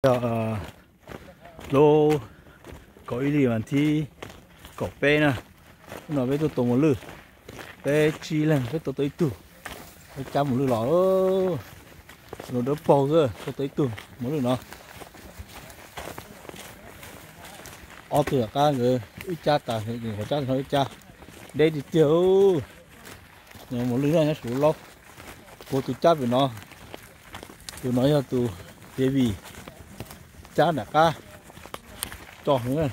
Yog lub kaum ib hlis vas thib kaum peb na, hnub no peb tuaj tua mos lwj, peb tsib leeg peb tua tau ib tug, peb cab mos lwj los, nws dawb paug xwb, tua tau ib tug mos lwj no. Ob tug tom qab nkawd wb cab tas, nkawd cab no wb cab, deb tiag tiag. Mos lwj no nyob saum lub laub, kuv tus cab pem no, tus no yog tus David cab nram qab tso heev.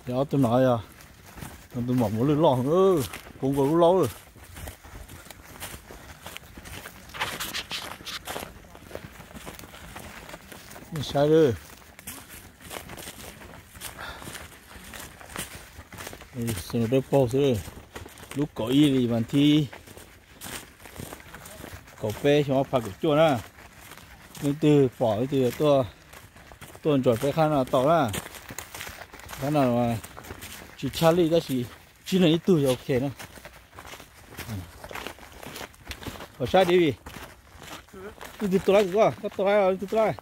Ces ob tug no yog tus mom mos lwj loj heev, puv nkaus lub laub lawm. Nej saib, dawb paug xwb. Lub kaum ib hlis vas thib kaum peb xyoo ob phav kaum cuaj na. Leej twg pom leej twg tuaj, tuaj nrog peb qhab no tau na. Qhab no tsis tshaj lij tab sis tsib leeg ib tug yog ok na. Pom saib David, leej twg tua laib tus koj, koj tua laib los leej twg tua laib?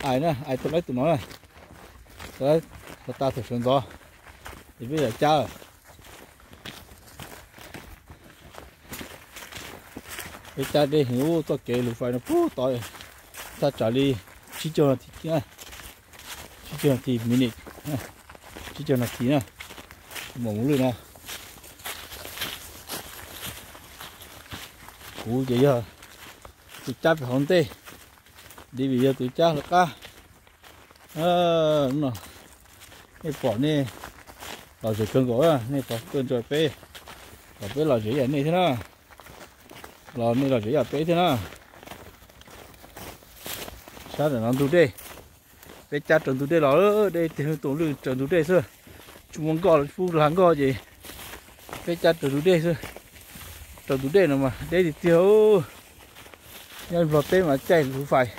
Ais na, Ais tua laib tus no na. Tua laib, tua tas thaum sawv ntxov, ces peb yuav cab lawm. Peb cab deb heev, txoj kev lus fais no puag tod, thaj tsam li tsib caug nas this, tsib caug nas this minute, tsib caug nas this na, mos lwj no. Kuv ces yog tus cab pem hauv ntej, David yog tus cab hauv qab. No, nej pom nej lom zem kawg nkaus, nej pom tuaj nrog peb, kom peb lom zem ib yam nej thiab na, los nej lom zem ib yam peb thiab na. Sab ntawm no ntug dej, peb cab raws ntug dej los, deb tiag, tua lwj raws ntug dej xwb, tsis muaj nkoj los tsis pub lag nkoj ces peb cab raws ntug dej xwb. Raws ntug dej no mas deb tiag tiag. Nyob Nplog teb mas caij lus fais,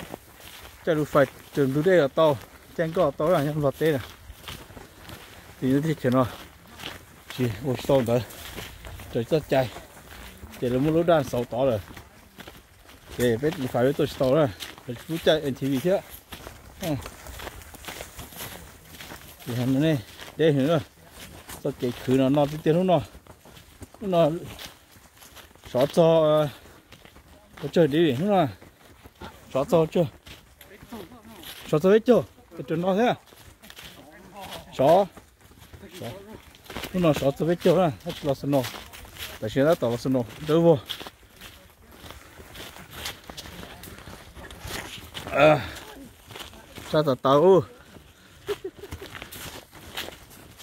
caij lus fais raws ntug dej los tau, caij nkoj tau na nyob Nplog teb na. Tim no teb chaws no tsis ua tsis tau ntawd, raws txoj cai, ces lawv muab lub daj xauv tod lawm, ces peb lus fais peb tua tsis tau na, lawv tsis pub caij A T V thiab. Ces nej deb heev, txoj kev khwv no no tiag tiag hnub no. Hnub no sov txog ua tsawg David hnub no? Sov txog ua tsawg? Sov txog peb caug, raws no thiab. Sov, hnub no sov txog peb caug na, tab sis los snow, tam sim no tab tom los snow dawb vog. Sab tas tas.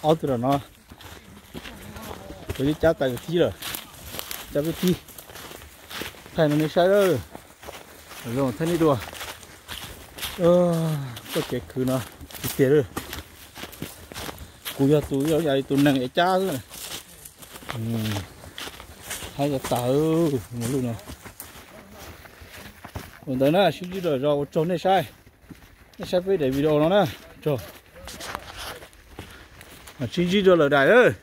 Ob tug no, kuv twb cab tas kwv tij lawm, cab peb tij. Thaij no nej saib lawm, zoo thaij nej dua. Txoj kev khwv no tiag tiag li. Kuv yog tus, yog tus neeg es cab xwb. Haib tas tas, mos lwj no. Ua ntawd na, sib ntsib dua zog, ua tsaug nej saib, nej saib peb daim video no na. Tsaug. Sib ntsib dua lawm daim.